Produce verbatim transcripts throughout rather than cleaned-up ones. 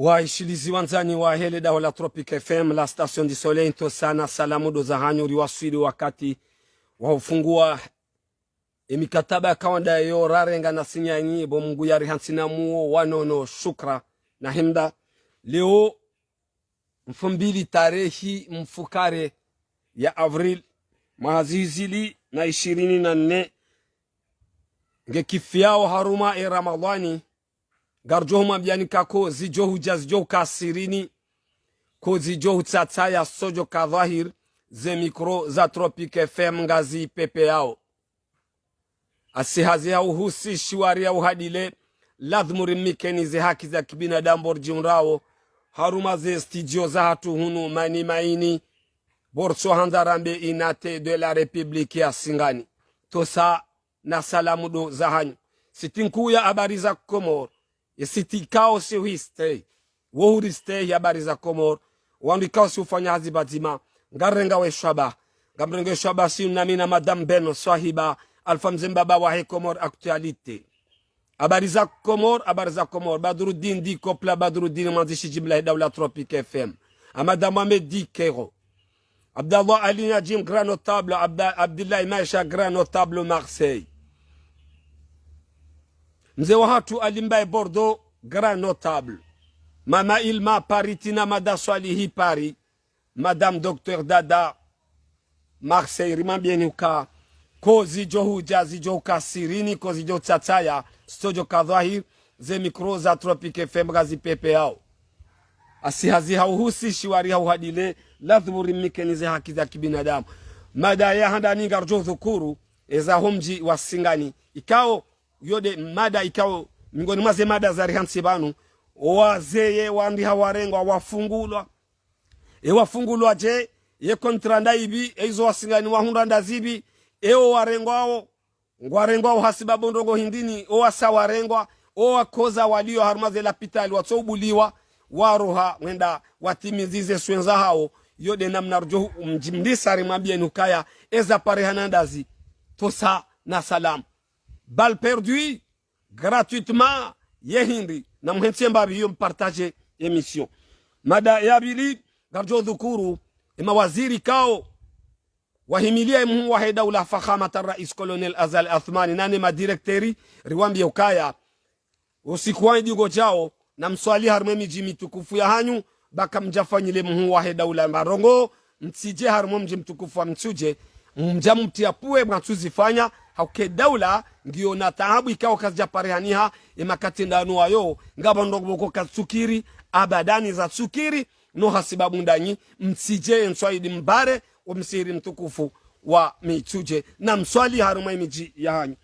Waishilizi wandzani wahe le daho la Tropic F M, la station du soleil, ntsosa na salamu ndo zahanyu. Riwaswili wakati wa ufungua emikataba ya kawaida yo rarenga na sinyanyi, bo Mungu yarihantsi na muo wa nono, shukra na himda. Leo mfumbili tarehi mfukare ya avril, mwaha zihwi zili na ishirini na nne, nge kifiao harumwa e Ramadhani, ngaridjo humwambiani ka kozi djo hudja zidjo huka sirini, kozi djo hutsatsaya sodjo ka dhwahir, ze mikro za Tropic F M ngazi pepeao. Asihazi ha uhusi shiwari ya uhadile, ladhimu rimikeni ze haki za kibinadamu bo ridjihundrao harumwa ze studio zahatru hunu Mani Maini, bo ritsohandza rambe unité de la République ya Singani. Ntsosa na salamu ndo zahanyu. Siti nkuu ya habari za Komor, ye siti ikao si huistehi, wo huristehi habari za Komor, wandru ikao si ufanya hazi pvadzima, ngarenga we shwaba, ngamrenga we shwaba si nami na Madame Beno, swahiba, Alpha Mze Mbaba wahe Comores Actualité. Habari za Komor, habari za Komor, Badruddin di Kopla, Badruddin mwandzishi jimla he daula Tropic F M. Amada Mohamed di Kero. Abdallah Ali Najim, grand notable, Abda-, Abdillahi Maisha, grand notable Marseille. Mze wahatru Ali Mbaye Bordeaux, grand notable. Mama Ilma Paris, Tina Mada Swalihi Paris. Madame Docteur Dada Marseille, rimwambieni uka kozi djo hudja zidjo huka sirini, kozi djo hutsatsaya sodjo ka dhwahir, ze mikro za Tropic F M ngazi pepeao. Asihazi ha uhusi shiwari ha uhadile, ladhimu rimikeni ze haki za kibinadamu. Mada ya handani ngaridjo dhukuru eza ho mdji wa Singani. Ikao, yo nde mada ikao, miongoni mwa ze mada zarihantsi pvanu, owazee wandriha warengwa wafungulwa. E wafungulwa dje, ye kontra nda ipvi, e izo wa Singani wahundra nda zipvi, e o warengwao, ngwarengwao hasibabu ndrongo hindrini, o wasa warengwa, o wakoza walio harumwa ze lapitali watso ubuliwa, waroha, wenda watimizi ze swala zahao, yo nde namna ridjo mdjimlisa rimwambieni ukaya, eza parihana ndazi, ntsosa na salamu. Balle perdue, gratuitement, ye hindri, na muhentsi mbapvi yo mpartage émission. Mada ya pvili, ngaridjo dhukuru, e mawaziri ikao, wahimilia e muhuu wahe daula Fakhamat Rais Colonel Azali Assoumani, nane madirekteri, riwambie ukaya, usiku wa idi ngodjao, na mswali harumwa e midji mitukufu ya hanyu, ba kamdjafanyile muhuu wahe daula mba ndrongo, mtsidje harumwa mdji mtukufu wa Mitsudje, mdja mumtria pue mwatsuzifanya, hauka e daula ngiyo na taabu ikao kazidja parihaniha, e makati ndanu wayo, ngapvo ndrongo pvoko katsukiri, abadani zatsukiri, no hasibabu ndanyi, mtsidje e nswaidi mbare, o msihiri mtukufu wa Mitsudje, na mswali harumwa e midji ya hanyu.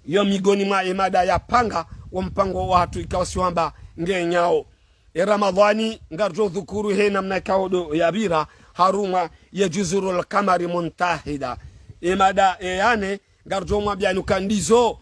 Yo miongoni mwa e mada ya panga, wo mpango wahatru ikao si wamba ngenyao. E Ramadhani, ngaridjo dhukuru he namna ikao ndo yapvira, harumwa ye Juzurul Kamari Muntahida. E mada e ya nne, ngaridjo mwambiani uka ndizo,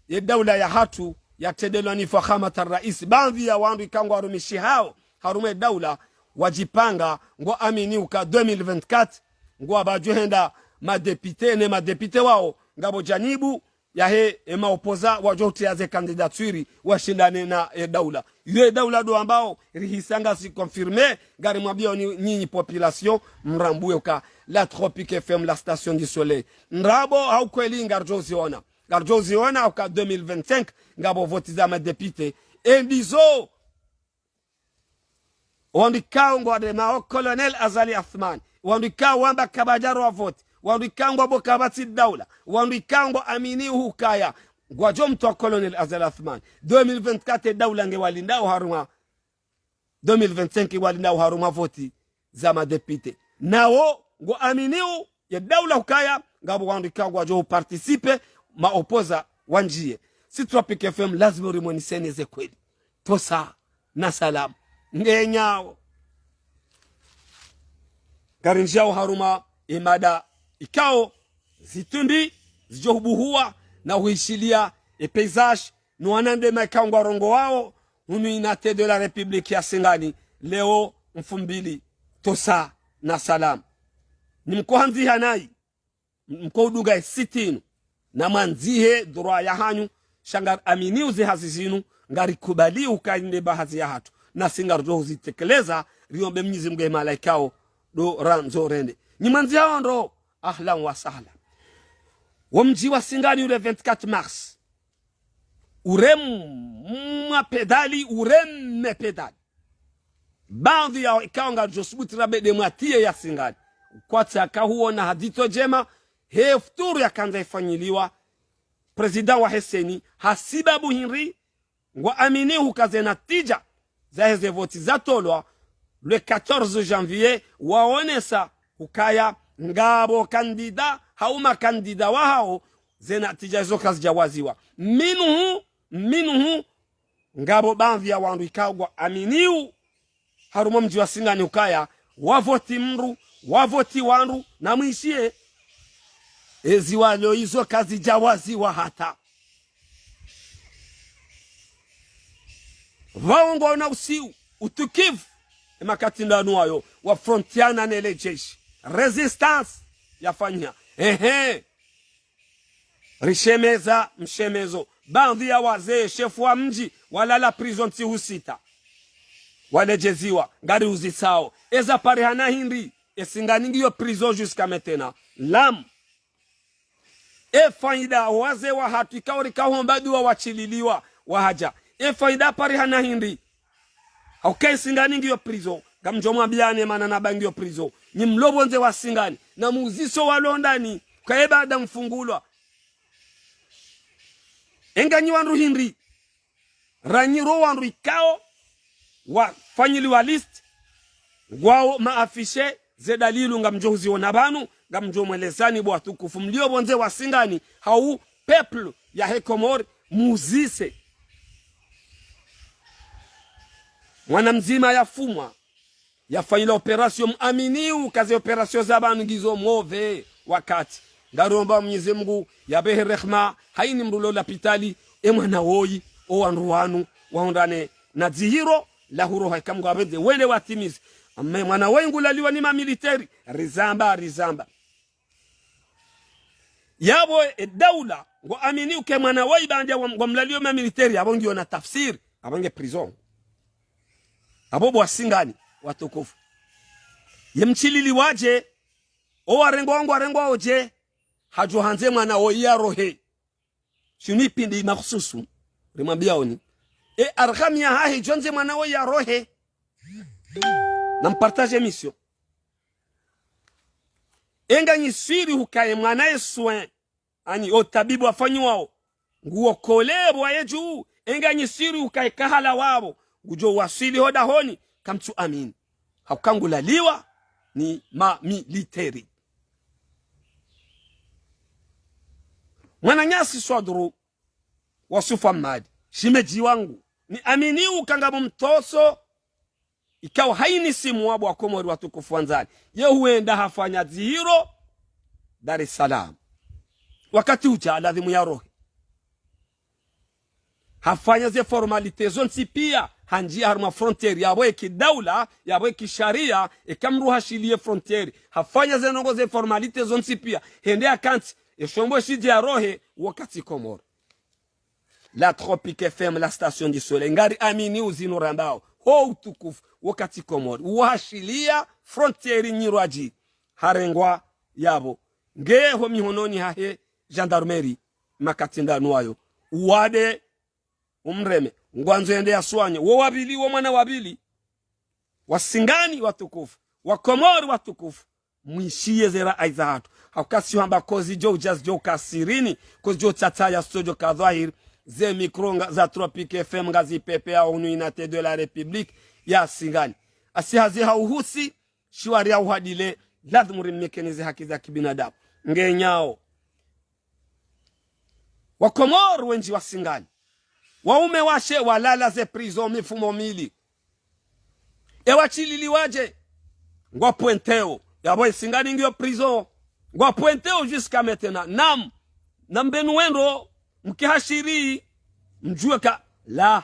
ye daula yahatru, yatrendelwa ni Fakhamat Rais, baadhwi ya wandru ikao ngwarumishihao harumwa e daula, wadjipanga, ngwaamini uka deux mille vingt-quatre, ngwapvadjo henda madéputé, ne madéputé wao, ngapvo janibu yahe e maopposant wadjo hutria ze candidature, washindane na e daula. Yo e daula ndo ambao, rihisa ngasi confirmé, ngarimwambiao ni, nyinyi population, mrambue uka la Tropic F M, la station du soleil. Ndrabo ha ukweli ngaridjo ziona. Ngaridjo ziona uka deux mille vingt-cinq, ngapvo voti za madéputé. E ndizo, wandru ikao ngwaremao Colonel Azali Assoumani, wandru ikao wamba kapvadjaroha voti, wandru ikao ngwambo kapvatsi daula, wandru ikao ngwaamini uhukaya, ngwadjo mtria Colonel Azali Assoumani. Deux mille vingt-quatre e daula ngewalindao harumwa, deux mille vingt-cinq ngewalindao harumwa voti za madéputé. Nawo ngwaaminiao ye daula ukaya, ngapvo wandru ikao ngwadjo participer, maopposant wandjie. Si Tropic F M lazimu rimweniseni ze kweli. Ntsosa na salamu. Ngenyao. Ngarindjiao harumwa e mada ikao zitrundri, zidjo hubuhua na huishilia e paysage, no wanandema ikao ngwarongoao hunu unité de la République ya Singani, leo mfumbili, ntsosa na salamu. Nimkohandziha nayi, mkoudunga e site inu, na mwandzihe droit ya hanyu, sha ngariamini uze hazi zinu, ngarikubali uka inde ba hazi yahatru. nasi ngaridjo huzitekeleza, riombe Mnyezi Mungu ye malaikao ndo randzo rende. Nyi mwandzi hawo ndro, ahlan wa sahlan. Wo mdji wa Singani ule vingt-quatre mars. Uremwa pedali, ureme pedali. Baadhwi yao ikao ngaridjo subuti rabe de mwatiye ya Singani. Kwatsi aka huona ha dzitso djema, he futuru yakandza ifanyiliwa président wahe CENI, hasibabu hindri, ngwaamini huka ze natija zaheze voti zatolwa le quatorze janvier, waonesa hukaya ngapvo kandida, hau makandida wahao, ze natija izo kazidjawaziwa. Minhum, minhum, ngapvo baadhwi ya wandru ikao ngwaaminiwo harumwa mdji wa Singani ukaya, wavoti mndru, wavoti wandru, na mwishiye, ezi walo izo kazidjawaziwa hata. Pvao ngwaona usiu, utukivu, emakati ndanu wayo, wa frontiana nele jeshi. Résistance yafanya. Ehe. Rishemeza mshemezo. Baadhwi ya wazee, shefu wa mdji, walala prison ntsihu sita. Waledjeziwa, ngariuzisao. Eza parihana hindri, e Singani ngiyo prison jusqu'à maintenant. Lam. E faida, wazee wahatru ikao rikao homba dua washililiwa, wahadja. E faida parihana hindri. Hauka e Singani ngiyo prison, ngamdjo mwambiane mana namba ngiyo prison. Nyi mlo pvondze wa Singani, na muuzise walo ndani, kaye baada mfungulwa. Enga nyi wandru hindri, ranyi ro wandru ikao wafanyiliwa liste, ngwao maafishe, ze dalilu ngamdjo huziona pvanu, ngamdjo mwelezani bo watukufu mlio pvondze wa Singani, hau peuple yahe Komori, muuzise. Mwana mdzima yafumwa, yafanyilwa opération, mwaminiwo ka ze opération za pvanu ngizo mauvais wakati. Ngaromba Mnyezi Mungu yapvehe rehma, hayini mndru lo lapitali, e mwana woyi, o wandru wanu, wahundrane na dzihiro la huroha ika Mngu apvendze wende watimize. Amma e mwana woyi ngulaliwa ni mamiliteri, rizamba, rizamba. Yapvo e daula, ngwaamini uka e mwana woyi baanda wa, ngwamlaliyo mamiliteri, yapvo ngiyo na tafsiri, apvo nge prison. Apvo bo wa Singani, watukufu. Ye mshililiwa dje, o warengwa ngwarengwao dje, hadjo handze mwana woyi yarohe. Shinu ipindi makhsusu, rimwambiaoni. E arham yahahe djo handze mwana woyi yarohe. Na mpartage émission. Enga nyi swiri hukaye mwana ye soin, ani o tabibu afanyiwao, nguwo kole pvo waye dju, enga nyi swiri hukaye kahala wapvo, ngudjo waswili ho dahoni, kamtsu amini. Hauka ngulaliwa ni mamiliteri. Mwananyasi Swadru wa Sufa Mmadi, shemedji wangu, niamini uka ngapvo mtoso, ikao hayini simu wapvo wa Komori watukufu wandzani. Ye huenda hafanya dzihiro Dar es Salaam. Wakati udja, ladhimu yarohe. Hafanya ze formalités zontsi pia, handjia harumwa frontière, yapvo eki daula, yapvo eki sharia, eka mndru hashiliye frontière. Hafanya ze ndrongoo ze formalités zontsi pia, hende hakantsi, e shombo shidje yarohe, wakati Komori. La Tropique F M, la station du soleil. Ngariamini uzinu rambao. Ho utukufu, wakati Komori. Wahashiliya frontière nyirwadji. Harengwa yapvo. Nge ho mihononi hahe gendarmerie. Makati ndanu wayo. Uwade umreme. Ngwandzo yende yaswanye. Wo wapvili, wo mwana wapvili. Wasingani watukufu. Wakomori watukufu. Mwishiye ze rayi zahatru. Hauka si hamba kozi djo udja zidjo ka sirini, kozi djo tsatsa ya studio ka dhwahiri, ze micro nga, za Tropique F M ngazipvepveyao hunu Unité de la République ya Singani. Asi hazi hauhusi, shiwari ya uhadile, ladhimu rimnikeni ze haki za kibinadamu. Ngenyao. Wakomori wendji wa Singani. Waume washe walala ze prison mifumo mili. E washililiwa dje? Ngwa pointéo. Yapvo e Singani ngiyo prison. Ngwa pointéo jusqu'à maintenant. Naam. Na mbenu wendo, mkihashiri, mdjuwe ka, là.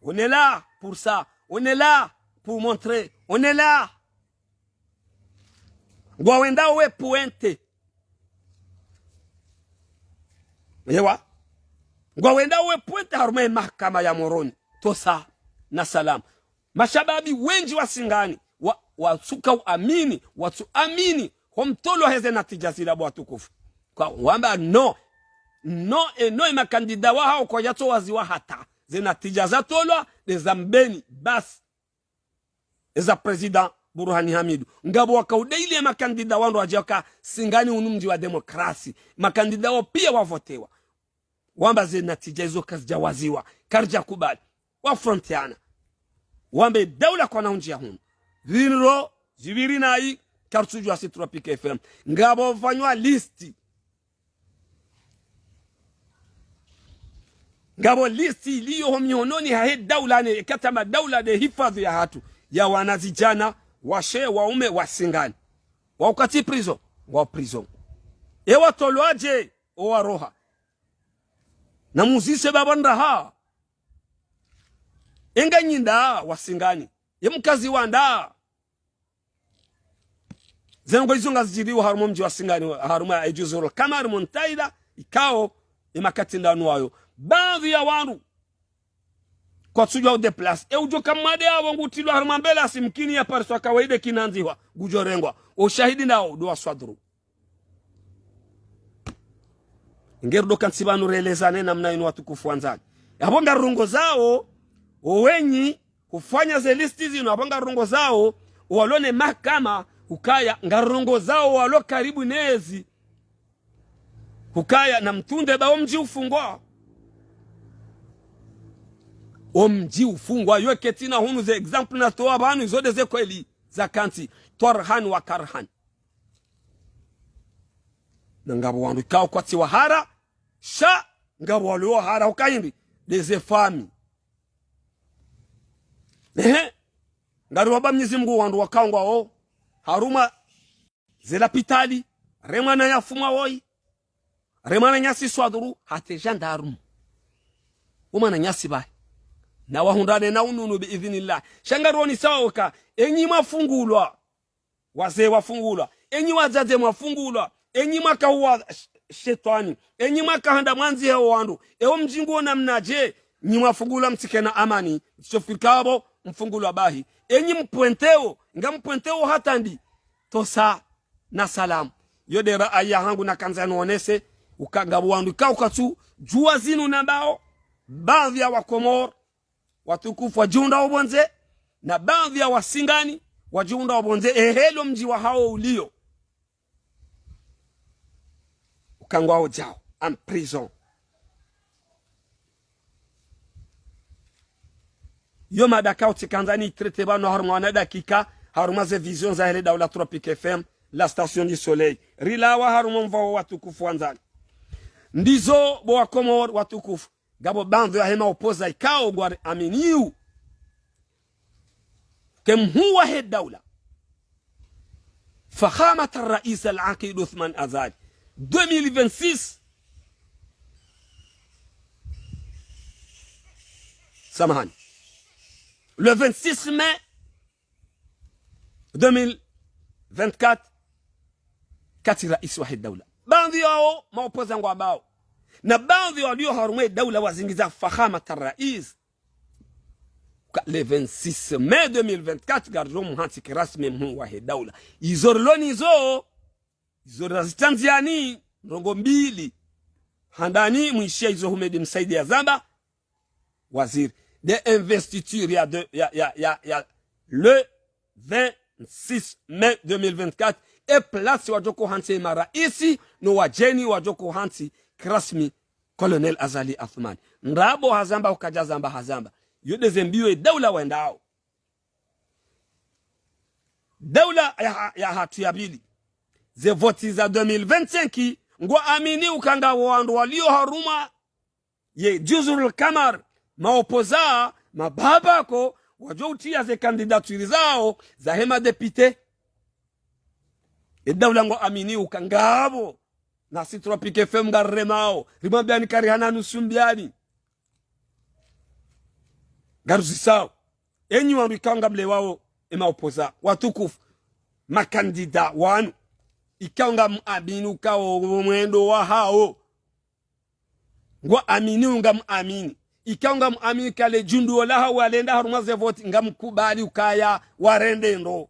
On est là pour ça. On est là pour montrer. On est là. Ngwawendao we pointé. Ewa. Ngwawendao we pointé harumwa ye mahakama ya Moroni. Tosa na salama. Mashababi wendji wa Singani, wa, watsuka uamini, watsuamini, ho mtolo heze natija zila bo watukufu. Kwa wamba no, no, e no, e makandida wahao kwayatso waziwa hata. Ze natija zatolwa, nde za Mbeni, basi. Eza Président Burhani Hamidu. Ngapvo waka udeili e makandida wandru wadja waka Singani unu mdji wa demokrasi. Makandida wo pia wavotewa. Wamba ze natija izo kazidja waziwa. Karidja kubali. Wafrontiana. Wambe daula kwana undjia hunu. Zinro, zipviri nayi, karitsudjuwa si Tropic F M. Ngapvo fanywa listi. Ngapvo listi iliyo ho mihononi hahe daula ne, ikatama daula nde hifadhu yahatru. Ya wanazidjana, washe, waume, wa Singani. Wa ukati prison, wa prison. E watolwaje, o waroha. Na muzise baba ndraha. Enga nyinda, wa Singani. Ye mkazi wanda. Ze ndrongoo izo ngazidjiriwo harumwa mdji wa Singani, harumwa e Djuzurul Kamar, harumwa ntaila, ikao, e makati ndanu wayo. Baadhwi ya wandru, kwatsudjuwa u déplacer. E udjo kamwade yapvo ngutilwa harumwa mbela si mkini ya pariswa kawaida kinandzihwa, ngudjo rengwa. O shahidi nao, ndo wa swadru. Ngeri ndo kantsi pvanu relezane namna inu watukufu wandzani. Yapvo ngarongozao, o wenyi, kufanya ze listi zinu, yapvo ngarongozao, o walo ne mahakama, ukaya, ngarongozao, o walo karibu nezi, ukaya, na mtsunde ba o mdji ufungwa. O mdji ufungwa, yo ketsina hunu ze exemple natowa pvanu, izo nde ze kweli, za kantsi, twarhan wa karhan. Na ngapvo wandru ikao kwatsi wahara, sha ngapvo walo wahara ukayindi, nde ze fami. Ehe, ngari wamba Mnyezi Mngu wandru wakao ngwao, harumwa ze lapitali, re mwananyasi mwa woyi, re mwananyasi swadru, hata e gendarme. O mwananyasi bahi. Na wahundrane na ununu bi idhinillah. Sha ngari wonisao uka, enyi mwafungulwa. Wazee wafungulwa. Enyi wadzadze mwafungulwa. Enyi mwaka uwa sh-, shetwani. Enyi mwaka handa mwandzihe o wandru. Ewo mdji nguwo namnadje. Nyi mwafungulwa mtsikena amani. Mtsifikiri ka pvo mfungulwa bahi. Enyi mpwenteo. Nga mpwenteo hata ndi. Tosa na salamu. Yo nde raaya hangu nakandza niwonese. Uka ngapvo wandru ikao kwatsudjuwa zinu nambao. Baadhwi ya Wakomori watukufu wadjihundra opvondze, na baadhwi ya Wasingani wadjihundra opvondze, ehelo mdji wahao uliyo. Uka ngwao djao, en prison. Yo mada ikao tsikandza nitraite pvanu harumwa wana dakika, harumwa ze vision za hele daula Tropic F M, la station du soleil. Rilawa harumwa mvao watukufu wandzani. Ndizo bo Wakomori watukufu. Ngapvo baadhwi ya hema opposants ikao ngwari aminio. Ke mhuu wahe daula. Fakhamat al-Rais al-Aqid Othman Azali. Deux mille vingt-six. Samahani. Le vingt-six mai deux mille vingt-quatre, kati rais wahe daula. Baadhwi yao maopposants ngwambao. Na baadhwi walio harumwa e daula wazingiza fakhamat al-rais. Ka le vingt-six mai deux mille vingt-quatre, ngaridjo mhantsi kirasmi mhuu wahe daula. Izo rilo nizo, izo razitrandziani, ndrongoo mbili. Handani, mwishiya izo Houmed Msaidié yazamba, waziri de investiture ya de, ya, ya, ya, ya, le vingt-six mai deux mille vingt-quatre, e place wadjo uhantsi maraisi, no wadjeni wadjo uhantsi kirasmi Colonel Azali Assoumani. Ndrabo hazamba, ukadja zamba hazamba. Yo de ze mbio e daula wendao. Daula ya, ya hatru ya pvili. Ze voti za deux mille vingt-cinq, ngwaaminio uka ngapvo wandru walio harumwa ye Djuzurul Kamar, maopposants, mababa ko, wadjo utriya ze candidatures zao, zahe madéputés. E daula ngwaaminio uka ngapvo, nasi Tropic F M ngariremao, rimwambiani karihana nusu mbiani. Ngaruzisao. Enyi wandru ikao ngamlewao, e maopposants, watukufu, makandida wanu, ikao ngamwamini ukao mwendo wahao. Ngwaaminio ngamwamini. ikao ngamwamini ka le djundu ola hau walenda harumwa ze voti, ngamkubali ukaya warende ndro.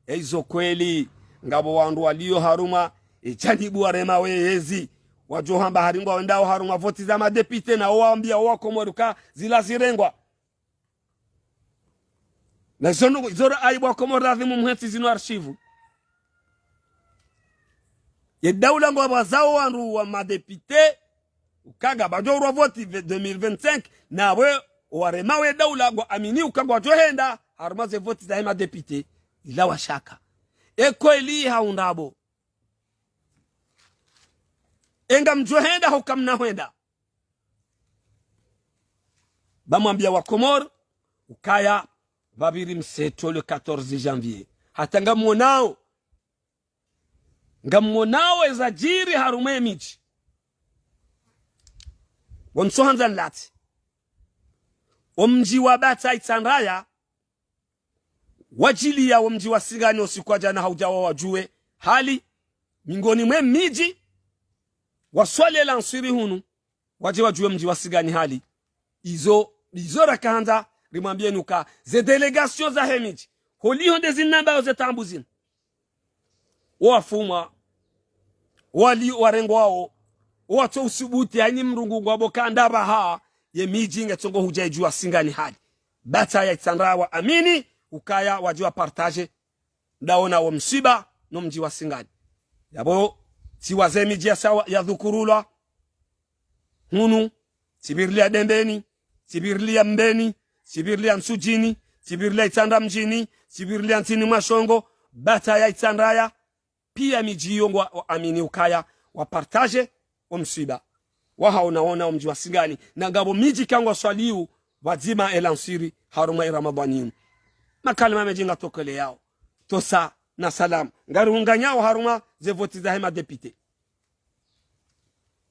Eizo kweli, ngapvo wandru walio harumwa, e janibu warema weyezi, wadjo hamba hari ngwawendao harumwa voti za madepite, na owambia owakomori uka zila zirengwa. Na izo ndro, izo ra aibu wakomori ladhimu muhentsi zinu archive. Ye daula ngwapvwazao wandru wa madepite, uka ngapvadjo urwa voti ve-, deux mille vingt-cinq, na we warema we daula ngwaamini uka ngwadjo henda harumwa ze voti za he madepite, ila washaka. E kweli hau ndrabo. E ngamdjo henda hau kamna hwenda. Ba mwambia wakomori ukaya pvapviri mseto le quatorze janvier. Hata ngamwonao, ngamwonao eza djiri harumwa emidji. Wonso handza nlatsi. Omdji wa Batsa Itsandraya, wadjiliya womdji wa Singani osiku wa djana haudja wawadjuwe hali, mingoni mwe midji, waswali elanswiri hunu, wadje wadjuwe mdji wa Singani hali. Izo, izo rakahandza rimwambieni uka ze délégation za he midji, holiho nde zinambayo ze taabu zinu. Owafumwa, wali warengwao, owatso usubuti, haini mrungu ngwapvo ka ndapvaha, ye midji ngetsongo hudja idjuwa Singani hali. Batsa ya Itsandraya waamini ukaya wadjuwa partage, ndaona wo msiba no mdji wa Singani. Yapvo, tsiwaze midji ya sawa, yadhukurulwa hunu, tsipvirilia Dembeni, tsipvirilia Mbeni, tsipvirilia Ntsudjini, tsipvirilia Itsandra mdjini, tsipvirilia ntsini mwa Shongo, Batsa ya Itsandraya, pia midji iyo ngwaamini ukaya wapartage omswiba wahawo naona omdji wa Singani, na ngapvo midji ka ngwaswaliyo pvadzima elanswiri harumwa iramadhwani inu. Makalima mendji ngatokeleyao. Tosa na salamu. Ngarihunganyao harumwa ze voti za he madepite.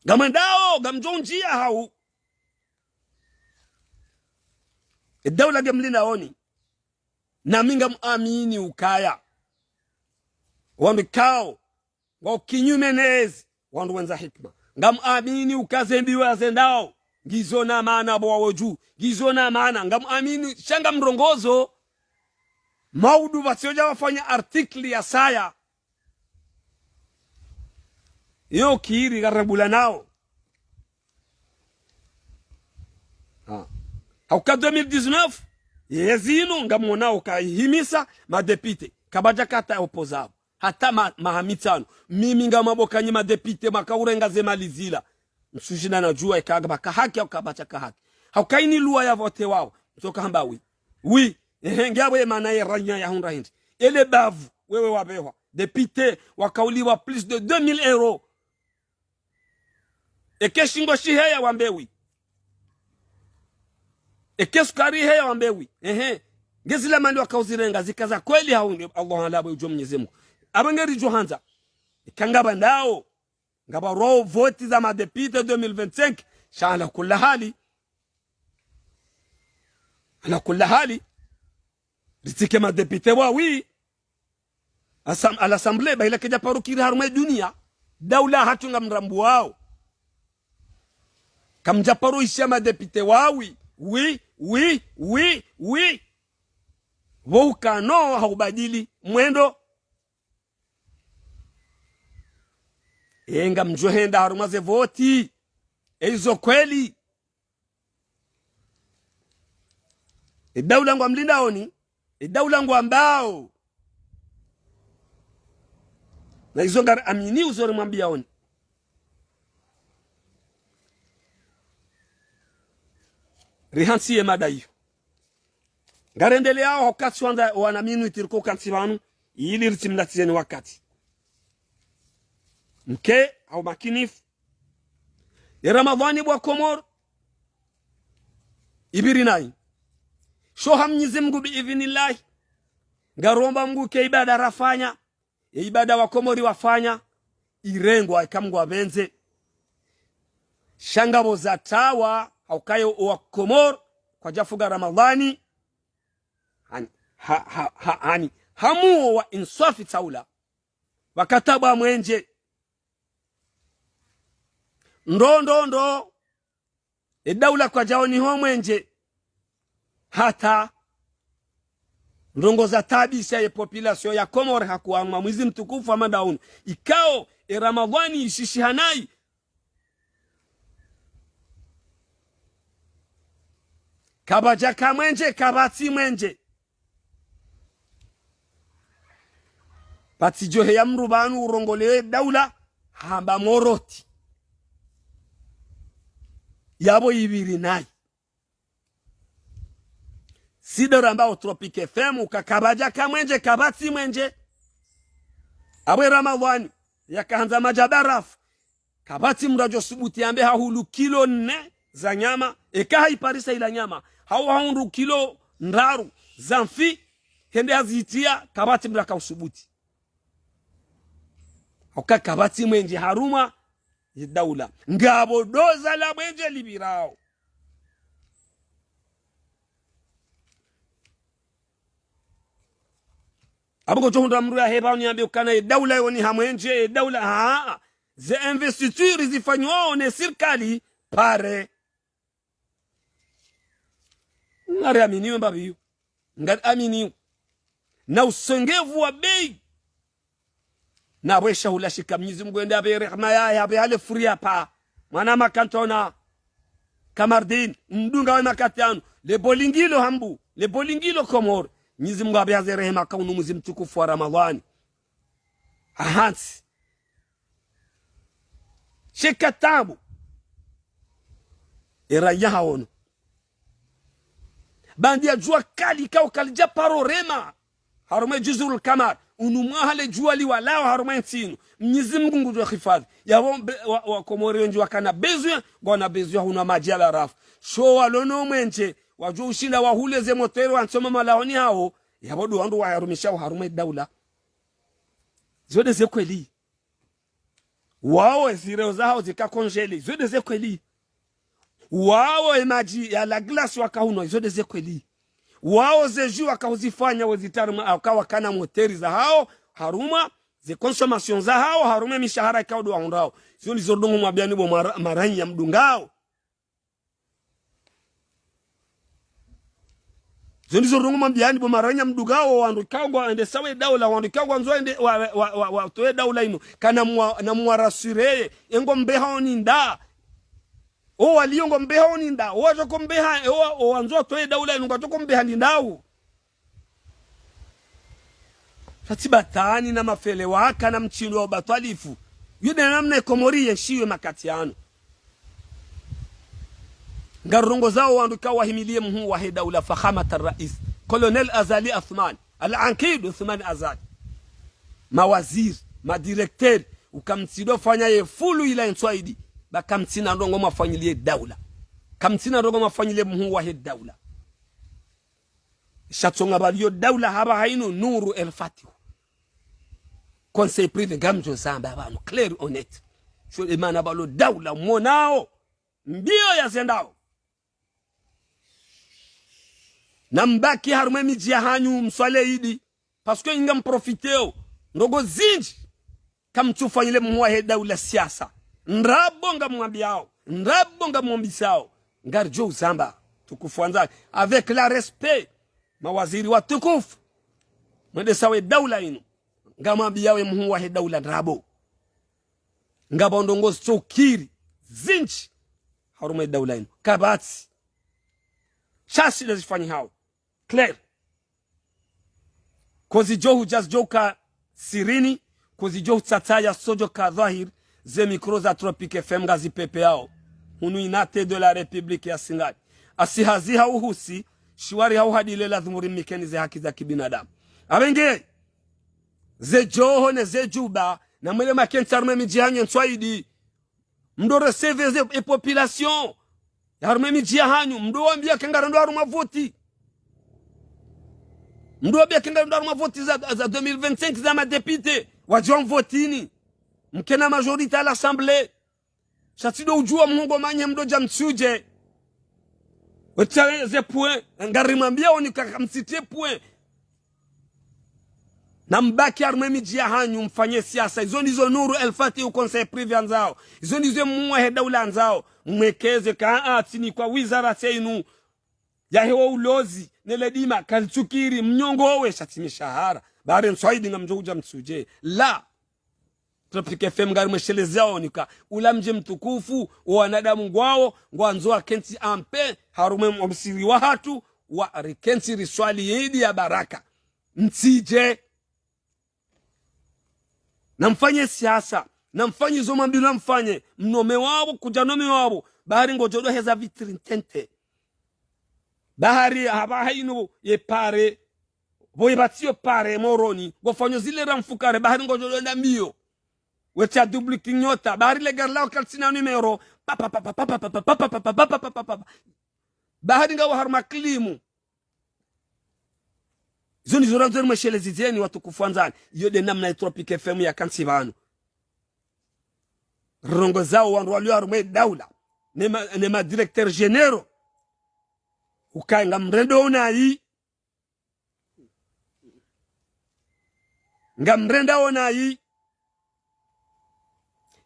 Ngamwendao, ngamdjo undjia hau. Edaula ngemlindaoni. Nami ngamwamini ukaya wandru ikao ngwao kinyume nezi, wandru wendza hikima. Ngamwamini uka ze mbiwa zendao ngizo na maana, bo wawo dju, ngizo na maana. Ngamwamini sha ngamrongozo maudu pvatsodja wafanya article ya saya. Iyo kiri ngarabula nao. Ha. Hauka deux mille dix-neuf, yezi inu ngamwonao ka ihimisa madepite, kapvadja kata opozao. Hata ma-, maha mitsanu. Mimi ngamwambo ka nyi madepite, makaurenga ze mali zila. Msudjina nadjuwa ika ngapvaka haki hau kapvatsi ka haki. Hauka ini loi ya voté wao. Mtsoka hamba oui. Oui. Ehe, ngiapvo ye maana ye ranya ya hundra hindri. Ele bavu, wewe wapvehwa. Député, wakauliwa plus de deux mille euros. Eke shingo shiheya wambe oui. Eke sukari iheya wambe oui. Ehe. Ngezila mali wakauzirenga, zika za kweli hau nge, Allah alabwe udjo Mwenyezi Mungu. Apvo ngeridjo handza. Ika ngapvandao. Ngapvarwao voti za madepite deux mille vingt-cinq. Sha ala kulla hali. Ala kulla hali. Ritsike madepite wawi. Asam-, à l'Assemblée, ba ila kedja paro kiri harumwa dunia. Daula hatru ngamrambuwao. Kamdja paro ishiya madepite wawi. Oui, oui, oui, oui. Wo ukano haubadili mwendo. E ngamdjo henda harumwa ze voti. E izo kweli. E daula ngwamlindaoni, e daula ngwambao. Na izo ngari amini uzo rimwambiaoni. Rihantsi ye mada iyo. Ngarendeleao hauka tsi wandza wana minute riko kantsi pvanu, ili ritsimlatizeni wakati. Mke, hau makinifu. Ye Ramadhwani bo wa Komori. Ipviri nayi. Sho ha Mnyezi Mngu bi idhinillahi. Ngaromba Mngu ke ibada rafanya. Ye ibada wa Komori wafanya. Irengwa ika Mngu apvendze. Sha ngapvo za tawa, hauka ye wa Komori, kwadjafunga Ramadhwani. Hani, ha, ha, ha, hani, hamuo wa inswafi taula. Wakata bwa mwenje. Ndo, ndo, ndo. Ye daula kwadjaoniha mwenje. Hata ndrongoo za taabisha ye population ya Komori hakuwa mwa mwezi mtukufu wa Ramadhwani. Ikao, ye Ramadhwani ishishiha nayi. Kapvadjaka mwenje, kapvatsi mwenje. Pvatsi djoheya mdru pvanu urongolewe daula, hamba moroti. Yapvo ipviri nayi. Sido ramba o Tropic F M, uka kapvadjaka mwenje, kapvatsi mwenje. Apvo ye Ramadhwani, yakahandza madji ya barafu. Kapvatsi mdru adjo subuti yambe hahulu kilo nne za nyama, eka hayiparisa ila nyama. Hau hahundru kilo ndraru za mfi, hende hazitriya, kapvatsi mdru akausubuti. Hauka kapvatsi mwenje harumwa ye daula. Ngapvo doza la mwenje lipvirao. Apvo ngodjo hundra mdru yahe pvanu yambe ukana ye daula yoniha mwenje, ye daula, haa. Ze investiture zifanywao ne sirikali, pare. Ngari aminiwe mbapvi yo. Ngari aminiwe. Na usengevu wa bei. Na pvwesha hula shika Mnyezi Mngu ende apve rehema yahe, apve hale furi ya paa. Mwana makantona. Kamardin, mdunga we makati yanu. Le bolingilo hambu. Le bolingilo Komori. Mnyezi Mngu apve haze rehema kaunu mwezi mtukufu wa Ramadhwani. Ahantsi. Sheka tabu. Era yahaono. Baanda ya djuwa kali kao kalidja paro rema. Harumwa Juzurul Kamar. Unu mwaha le djuwa liwalao harumwa ntsi inu. Mnyezi Mngu ngudjo hifadhwi. Yapvo mbe-, wa, wa Komori wendji wakana besoin, ngwana besoin hunwa madji ya barafu. Sho walo no mwenje, wadjo ushinda wahule ze moteri wantsoma malahoni hawo. Yapvo ndo wandru waharumishao harumwa ye daula. Zo nde ze kweli. Wao ezireo zahawo zika congélé, izo nde ze kweli. Wao emadji ya la glace wakahunwa, izo nde ze kweli. Wao ze jus wakahuzifanya wezitari mwa, waka wakana moteri zahawo, harumwa, ze consommation zahawo, harumwa emishahara ikao ndo wahundrao. Izo ndizo ndrongoo mwambiani bo mara-, maranyi ya mdungao. Zo ndizo ndrongoo mwambiani bo maranyi ya mdungao, wandru ikao ngwaendesao ye daula, wandru ikao ngwandzo wende wa, wa, wa, wa, watowe daula inu. Kana mwa, na mwarasireye, engo mbeha oninda. O waliyo ngo mbeha oninda, o wadjoko mbeha, o wa, o wandzo watowe daula inu, ngwadjoko mbeha nindawo. Sha tsi batwani na mafele waka na mtsindro wa ubatwalifu. Yo nde namna ye Komori yenshiwo makati yanu. Ngarongozao wandru ikao wahimiliye mhuu wahe daula, Fakhamat al-Rais, Colonel Azali Assoumani, Al-Ankid Assoumani Azali. Mawaziri, madirekteri, uka mtsindo fanya ye fulu ila entswaidi, ba kamtsina ndrongoo mwafanyiliye daula. Kamtsina ndrongoo mwafanyiliye mhuu wahe daula. Sha tsonga pvaliyo daula hapvaha inu Nour El Fath. Conseil privé ngamdjo zamba pvanu, clair, honnête. Sho emana pvalo daula mwonao. Mbiyo yazendao. Na mbaki harumwa emidji yahanyu mswale idi. Parce que inga mprofiteo. Ndrongoo zindji. Kamtsufanyile mhuu wahe daula siasa. Ndrabo ngamwambiao. Ndrabo ngamwombisao. Ngaridjo uzamba. Tukufu wandzani. Avec le respect. Mawaziri watukufu. Mwendesao ye daula inu. Ngamwambiao ye mhuu wahe daula ndrabo. Ngapvo ndrongoo zitsokiri. Zindji. Harumwa ye daula inu. Kapvatsi. Sha shida zifanyihao. Clair. Kozidjo hudja zidjo ka sirini, kozidjo hutsatsaya zidjo ka dhwahir, ze micro za Tropic F M ngazipepeao. Hunu unité de la République ya Singani. Asi hazi ha uhusi, shiwari ha uhadile lazimu rimikeni ze haki za kibinadamu. Apvenge, ze djoho ne ze djuba, na mwele makentsi harumwa emidji yahanyu entswaidi. Mdo recevoir ze, e population. Harumwa emidji yahanyu, mdo wambia ke ngarendo harumwa voti. Mdo wambia ke ngarendo harumwa voti za, za deux mille vingt-cinq za madéputés. Wadjo mvotini. Mkena majorité à l'Assemblée. Sha tsindo udjuwa mhuu ngo manye mdo dja mtsudje. Wetsawe ze point. Ngarimwambiao ni kaka mtsitie point. Na mbaki harumwa emidji yahanyu mfanye siasa. Izo ndizo Nuru El Fath hu conseil privé yandzao. Izo ndizo mwahe daula yandzao. Mwekeze ka atsinikwa wizara tsenu yahe wo ulozi, ne ledima, kalitsukiri, mnyongowe, sha tsi mishahara. Bahari ntsu aidi ngamdjo udja mtsudje. La. Tropic F M ngari mweshelezeao nika ula mdji mtukufu, wo wanadamu ngwao, ngwandzo wakentsi ampe, harumwa omsihiri wahatru, warikentsi riswali idi ya baraka. Mtsidje. Na mfanye siasa, na mfanye izo mwambilwa mfanye, mnome wapvo, kudja nome wapvo, bahari ngodjo do heza vitrine tente. Bahari hapvaha inu ye pare, pvo yepvatsi yo pare Moroni, ngofanyo zile ra mfukare, bahari ngodjo do enda mbiyo. Wetsa double clignotant, bahari le gari lao kalitsina numéro, pa, pa, pa. Bahari ngawo harumwa klimu. Izo ndizo randzo rimwesheleze zeni watukufu wandzani. Iyo nde namna ye Tropic F M yakantsi pvanu. Rirongozao wandru walio harumwa ye daula. Ne ma, ne ma directeurs généraux. Ukaya ngamrendao nayi. Ngamrendao nayi.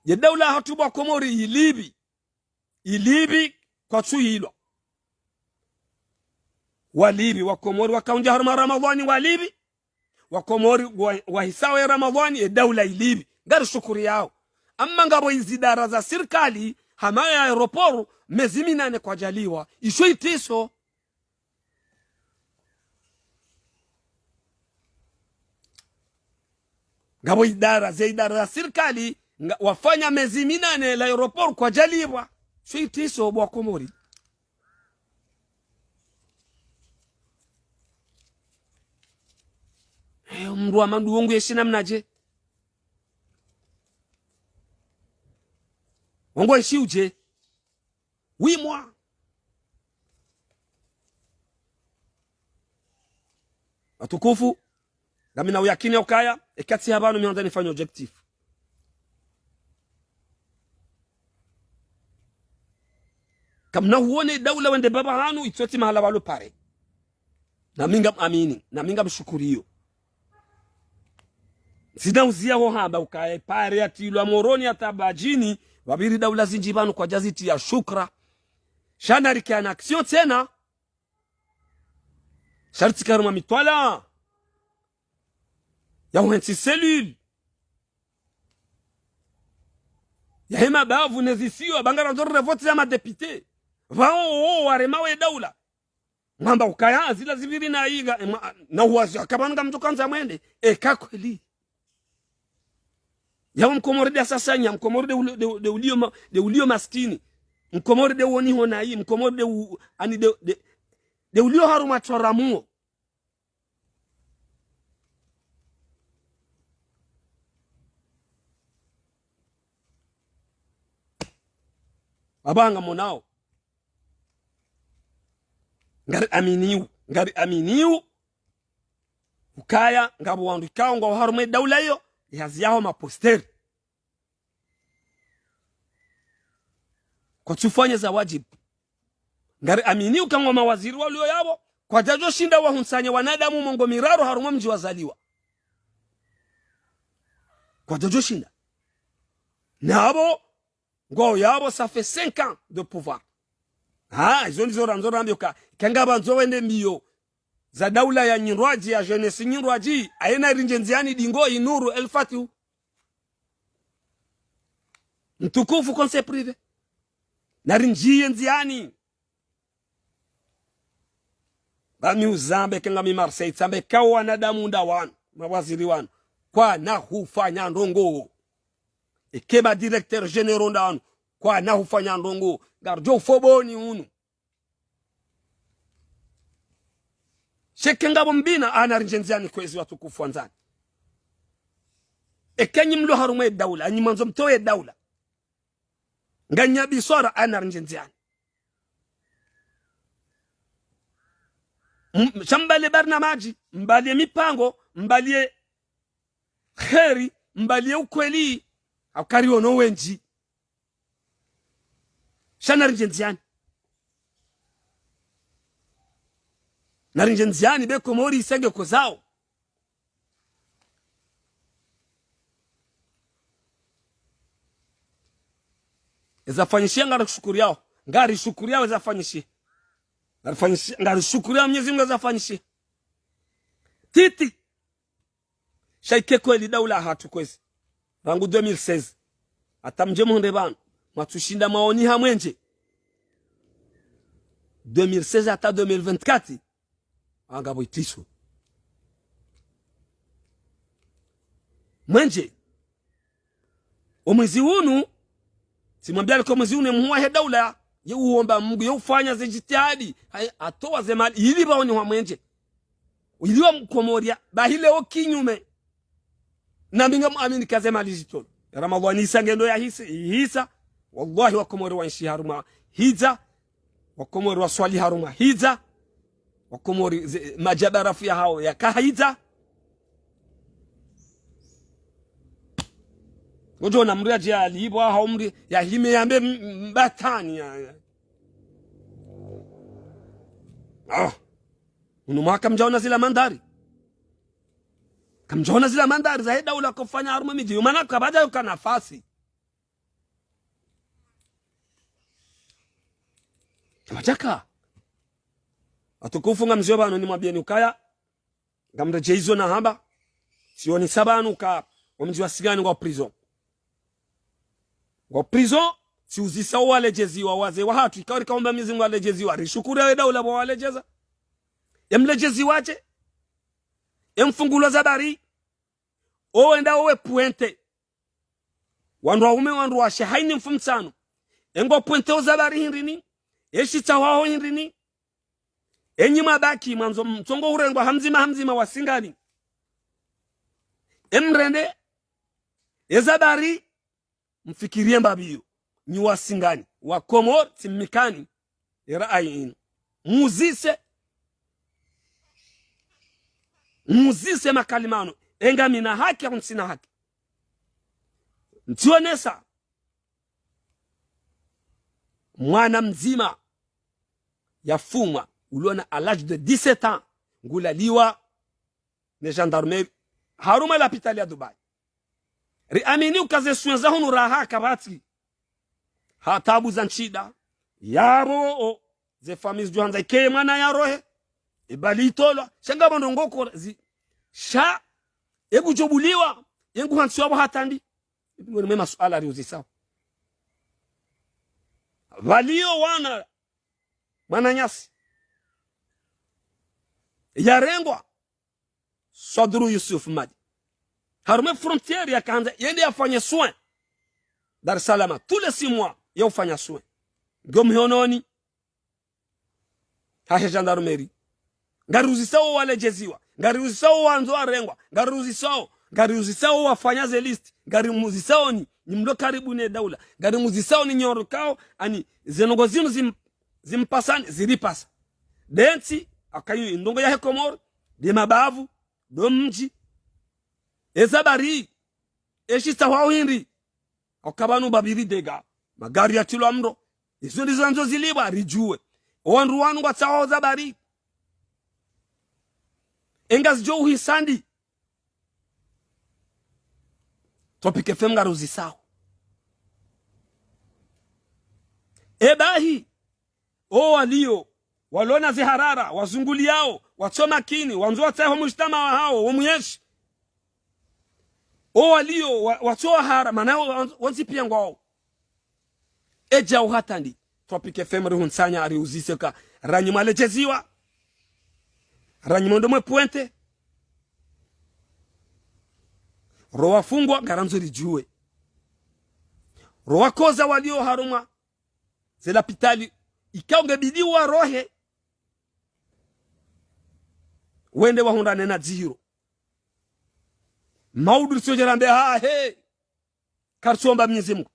Ye daula yahatru bo Wakomori ilipvi. Ilipvi kwatsu ilwa. Walipvi, Wakomori wakaundja harumwa Ramadhani walipvi. Wakomori wa, wahisao ye Ramadhani, ye daula ilipvi. Ngari shukuriyao. Amma ngapvo izidara za sirikali, hama ya aéroport, mezi minane kwadjaliwa. Isho itriso. Ngapvo idara, ze idara za sirikali, nga, wafanya mezi minane l'aéroport kwadjalipvwa. Sho itriso bo Wakomori. Eh, mndru wa mandru wongo yeshi namnadje? Wongo yeshi udje? Huit mois. Watukufu, ngamina uyakini ya ukaya, eka tsi hapvanu mi handza nifanye objectif. Kamna huone daula wende pvapvahanu, itsotsi mahala pvalo pare. Nami ngam amini, nami ngam shukuriyo. Ntsina uziya ho hamba ukaya pare yatrilwa Moroni hata Mbadjini, pvapviri daula zindji pvanu kwadjazitriya shukra. Sha narike en action tsena. Sha ritsike harumwa mitwalaa ya uhentsi cellule. Yahe mabavu ne zisiwa, ba ngarandzo rire vote ya madéputé. Pvao wo warema we daula. Mwamba ukaya zila zipviri na iga, e, mwa, na uwazi akapvanu ngamdjo kandza mwende, eka kweli. Yawo Mkomori nde asasanya, Mkomori nde uli, nde, nde uliyo ma, nde uliyo maskini. Mkomori nde woniho nayi, Mkomori nde u, ani nde, nde, nde uliyo harumwa twaramuo. Wapvanga monao. Ngari aminiyo, ngari aminiyo. Ukaya, ngapvo wandru ikao ngwao harumwa ye daula iyo, yaziyaho maposteri. Kwatsufanya za wajibu. Ngari amini uka ngwa mawaziri walio yapvo, kwadjadjo shinda wahuntsanye wanadamu mengo miraru harumwa mdji wazaliwa. Kwadjadjo shinda. Napvo, ngwao yapvo, ça fait cinq ans de pouvoir. Ha, izo ndizo randzo rambe uka, eka ngapvandzo wende mbiyo za daula ya nyindrwadji, ya jeunesse nyindrwadji, aye narindjie ndziani dingo yi Nuru El Fathu. Mtukufu conseil privé. Narindjie ndziani. Ba mi uzambe eka ngami Marseille, tsambe eka wanadamu nda wanu, mawaziri wanu. Kwana hufanya ndrongoo. Eka ba directeurs généraux nda wanu. Kwana hufanya ndrongoo. Ngaridjo ufoboni unu. Sha eka ngapvo mbina, a narindjie ndziani kwezi watukufu wandzani. Eka nyi mlo harumwa ye daula, nyi mwandzo mtowe daula. Nganya biswara, a narindjie ndziani. M, sha mbaliye barnamaji, mbaliye mipango, mbaliye kheri, mbaliye ukweli, hauka riono wendji. Sha narindjie ndziani. Narindjie ndziani be Komori isenge kozao. Ezafanyishiha ngarishukuriyao. Ngarishukuriyao ezafanyishiha. Ngarifanyishiha, ngarishukuriyao Mwenyezi Mungu ezafanyishiha. Titi. Sha ike kweli daula hatru kwezi. Rangu deux mille seize. Hata mdje muhundre pvanu. Mwatsushinda mwaoniha mwenje. Deux mille seize hata deux mille vingt-quatre. Anga pvo itiswe. Mwenje. Omwezi unu, tsimwambia liko mwezi unu, emuhuu wahe daula, ye uomba Mungu, ye ufanya ze jitihadi, hayi, atowa ze mali, ili pvaonihwa mwenje. Ili wa Mkomori ya, bahi leo kinyume. Na mi ngamuamini ka ze mali zitolwa. Ramadhwani isa ngendo yahisa, ihisa. Wallahi Wakomori waenshi harumwa hidza. Wakomori waswali harumwa hidza. Wakomori ze, madji ya barafu yahao yaka hidza. Ngodjo ona mdru yadje yalipvwa, hau mdru yahime yambe m-, m-, mbatani ya, ya. Ah. Unu mwaha kamdjaona zila mandhari. Kamdjaona zila mandhari zahe daula kofanya harumwa midji. Yo mana kapvadja yoka nafasi. Kapvadjaka. Watukufu ngamzio pvanu nimwambieni ukaya. Ngamredjeyi izo nahamba. Tsioni sa pvanu ka omdji wa Singani ngwa prison. Ngwa prison, tsiuzisa owaledjeziwa, wazee wahatru, ikao rikaomba Mwenyezi Mungu waledjeziwa. Rishukuru ye daula pvo waledjeza. Emledjezi wadje. Emfungulo za bari. Owenda owe pwente. Wandru waume, wandru washe, haina mfumtsano. Engo pwente oza bari hindrini. Eshitsa hwaho hindrini. Enyi mabaki, mwandzo mtsongo urengwa hamdzima, hamdzima wa Singani. Emrende, eza bari, mfikiriye mbapvi yo. Nyi wa Singani, Wakomori, tsimnikani, era ayi inu. Muzise, muzise makalima ano, enga mina haki, au ntsina haki. Ntsionesa, mwana mdzima yafumwa, uliona à l'âge de dix-sept ans, ngulaliwa ne gendarmerie, harumwa lapitali ya Dubai. Riamini uka ze soins za hunu raha kapvatsi. Ha tabu za ntsida, yaro, o, ze famille zidjo handza ikeye mwana yarohe, ebali itolwa, sha ngapvo ndrongoo ko zi, sha, ekudjobuliwa, yengu hantsiwa pvo hata ndi. Ipi ngoni mwe masuala riuzisao. Pvaliyo wana, mwananyasi. Yarengwa. Swadru Yusuf Madi. Harumwa frontière yakahandza, yende yafanye soins. Dar es Salaam, tous les six mois, ya ufanya soins. Ngiyo mihononi. Hahe gendarmerie. Ngariuzisao waledjeziwa. Ngariuzisao wandzo warengwa. Ngariuzisao. Ngariuzisao wafanya ze liste. Ngarimuzisao nyi, nyi mlo karibu ne daula. Ngarimuzisao nyi nyorokao, ani, ze ndrongoo zinu zim-, zimpasani, ziripasa. Dentsi, akayu ndrongoo yahe Komori, de mabavu, do mdji. Eza bari, eshitsa hwaho hindri. Okapvanu mbapvi ridega, magari yatrilwa mndro. Izo ndizo zandzo zilipvwa, ridjuwe. Owandru wanu ngwatsaho za bari. Enga zidjo uhisa ndi. Tropic F M ngariuzisao. Ebahi, owaliyo, walona ziharara, wazunguliyao, watso makini, wandzo watsahe omujtamaa wahao, womuenshi. Owaliyo, wa-, watso wahara, mana wo-, wontsi pia ngwao. Edja uhata ndi, Tropic F M rihuntsanya, ariuzise ka, ranyi mwaledjeziwa, ranyi mwendo mwe pwente, ro wafungwa, ngarandzo ridjuwe. Ro wakoza waliyo harumwa ze lapitali, ikao ngebidi warohe, wende wahundrane na dzihiro. Maudu ritsodjera mbe, ha, he. Karitsomba Mwenyezi Mungu.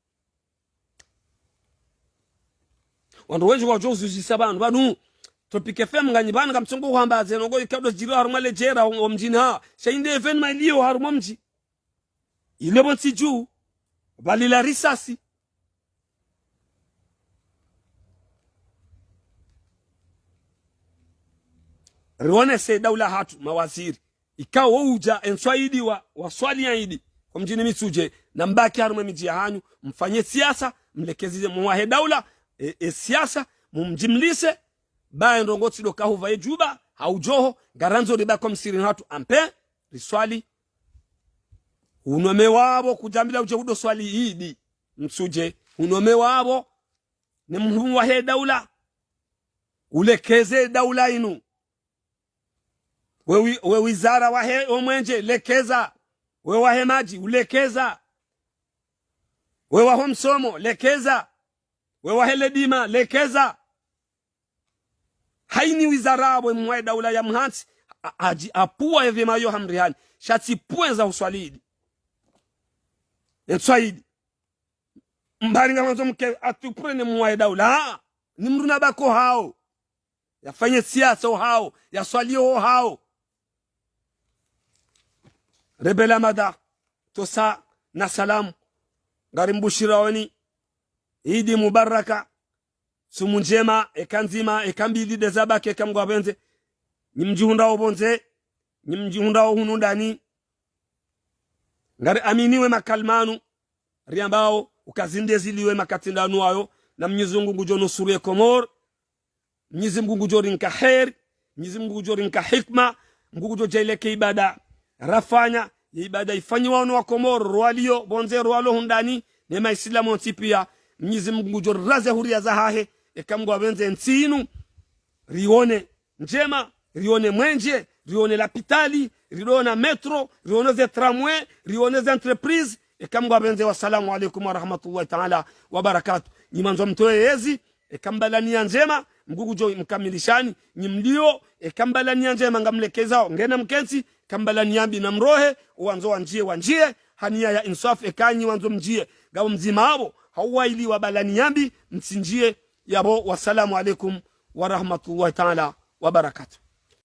Wandru wendji wadjo uzuzisa pvanu, pvanu, Tropic F M nganyi pvanu, ngamtsongo hwamba ze ndrongoo ikao ndo zidjiri harumwa ledjera, o, o mdjini ha. Sha inde événement iliyo harumwa mdji. Ile pvo ntsi dju, pvalila risasi. Rionese daula hatru, mawaziri. Ikao udja enswa idi wa, waswali ya idi. Kwa mdjini Mitsudje, na mbaki harumwa midji yahanyu, mfanye siasa, mlekeze mwahe daula, e, e siasa, mumjimlise, ba e ndrongoo tsi ndo kahuva ye djuba, hau djoho, ngarandzo ribaki msihirini hatru, ampe, riswali. Unome wapvo kudjambila udje hudo swali idi, mtsudje, unome wapvo, ne mhuu wahe daula, ulekeze daula inu. We wi-, we wizara wahe omwenje, lekeza. We wahe madji, ulekeza. We waho msomo, lekeza. We wahe ledima, lekeza. Haini wizara apvo mhuu wahe daula ya mhantsi, a-, adji apvua ye vyema yo hamrihani. Sha tsi pvwenza uswali idi. Entswa idi. Mbali ngamwandzo mke atupure ne mhuu wahe daula. Ni mdru na bako hao. Yafanye siasa ohao, yaswali ohao. Rebela mada, tosa na salamu. Ngarimbushiraoni, idi mubaraka, sumu ndjema, eka ndzima, eka mbili ndeza baki, eka Mngu apvendze. Nyi mdjihundrao pvondze, nyi mdjihundrao hunu ndani. Ngari aminiwe makalima yanu, riambao, uka zinde ziliwe makati ndanu wayo, na Mnyezi Mngu ngudjo nusuru ye Komori, Mnyezi Mngu ngudjo rinka heri, Mnyezi Mngu ngudjo rinka hikma, Mngu ngudjo djaaliya eka ibada rafanya, ye ibada ifanyiwao no wa Komori, rwalio pvondze, rwalio hundani, ne maislamu wontsi pia, Mnyezi Mngu ngudjo riraze huria zahahe, eka Mngu apvendze ntsi inu, rione ndjema, rione mwenje, rione lapitali, rione métro, rione ze tramway, rione ze entreprise, eka Mngu apvendze. Wassalamu alaikum warahmatullahi taala wabarakatuh. Nyi mwandzo mtowe yezi, eka mbalani ya ndjema, Mngu ngudjo mkamilishani, nyi mlio, eka mbalani ya ndjema ngamlekezao, ngena mkentsi, eka mbalani ya mbi na mrohe, owandzo wandjie, wandjie, ha niya ya inswafu, eka nyi wandzo mndjie, ngapvo mdzima apvo, hau waili wa balani ya mbi, mtsindjie, yapvo, wassalamu alaikum warahmatullahi taala wabarakatuh.